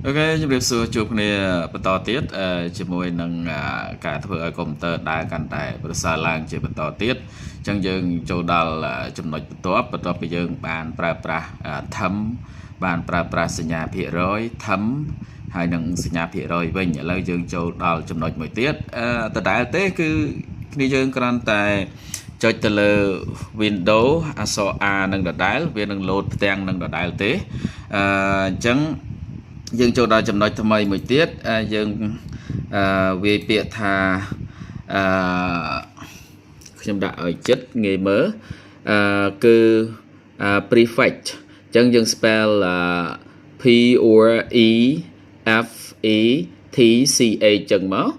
OK ជម្រាបសួរជួបគ្នាបន្តទៀតជាមួយនឹងការធ្វើឲ្យកុំព្យូទ័រដើរកាន់តែប្រសើរឡើងជាបន្តទៀតអញ្ចឹងយើងចូលដល់ចំណុចបន្ទាប់បន្ទាប់ពីយើងបានប្រើប្រាស់ temp បានប្រើប្រាស់សញ្ញាភាគរយ temp ហើយនឹងសញ្ញាភាគរយវិញឥឡូវយើងចូលដល់ចំណុចមួយទៀតដដែលទេគឺគ្នាយើងគ្រាន់តែចុចទៅលើ Windows អក្សរ A នឹងដដែលវានឹងលោតផ្ទាំងនឹងដដែលទេអញ្ចឹងយើងចូលដល់ចំណុចថ្មីមួយទៀតយើងអឺវាយពាក្យថាអឺខ្ញុំដាក់ឲ្យចិត្តងាយមើលអឺគឺ prefetch អញ្ចឹងយើង spell P or E F E T C H ចឹងមក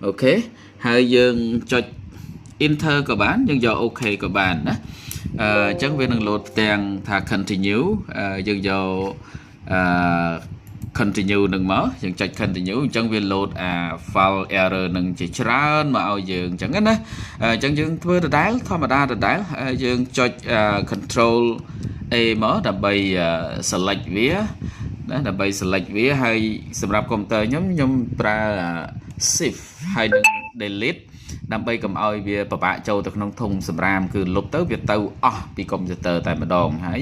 OK ហើយយើងចុច enter ក៏បានយើងយក OK ក៏បានណាអញ្ចឹងវានឹងលោតផ្ទាំងថា continue យើងយកអឺ continue នឹងមកយើងចុច continue អញ្ចឹងវា load អា file error នឹងជាច្រើនមកឲ្យយើងអញ្ចឹងណាអញ្ចឹងយើងធ្វើដដែលធម្មតាដដែលយើងចុច control A មកដើម្បី select វាណាដើម្បី select វាហើយសម្រាប់កុំព្យូទ័រខ្ញុំខ្ញុំប្រើ shift ហើយនឹង delete ដើម្បីកុំឲ្យវាពិបាកចូលទៅក្នុងធុងសម្រាមគឺលុបទៅវាទៅអស់ពីកុំព្យូទ័រតែម្ដងហើយ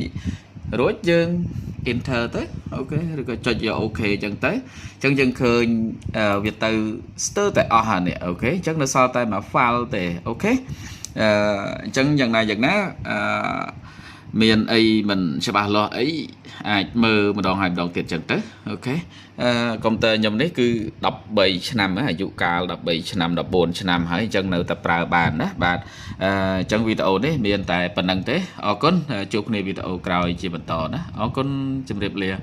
រួចយើង enter ទៅ OK ឬក៏ចុចយក OK អញ្ចឹងទៅអញ្ចឹងយើងឃើញវាទៅស្ទើរតែអស់ហើយនេះ OK អញ្ចឹងនៅសល់តែមួយ file ទេ OK អញ្ចឹងយ៉ាងណាយ៉ាងណាអឺមានអីមិនច្បាស់លាស់អីអាចមើលម្ដងហើយម្ដងទៀតចឹងទៅ OK អឺកុំព្យូទ័រខ្ញុំនេះគឺ13ឆ្នាំអាយុកាល13ឆ្នាំ14ឆ្នាំហើយអញ្ចឹងនៅតែប្រើបានណាបាទអញ្ចឹងវីដេអូនេះមានតែប៉ុណ្ណឹងទេអរគុណជួបគ្នាវីដេអូក្រោយជាបន្តណាអរគុណជម្រាបលា។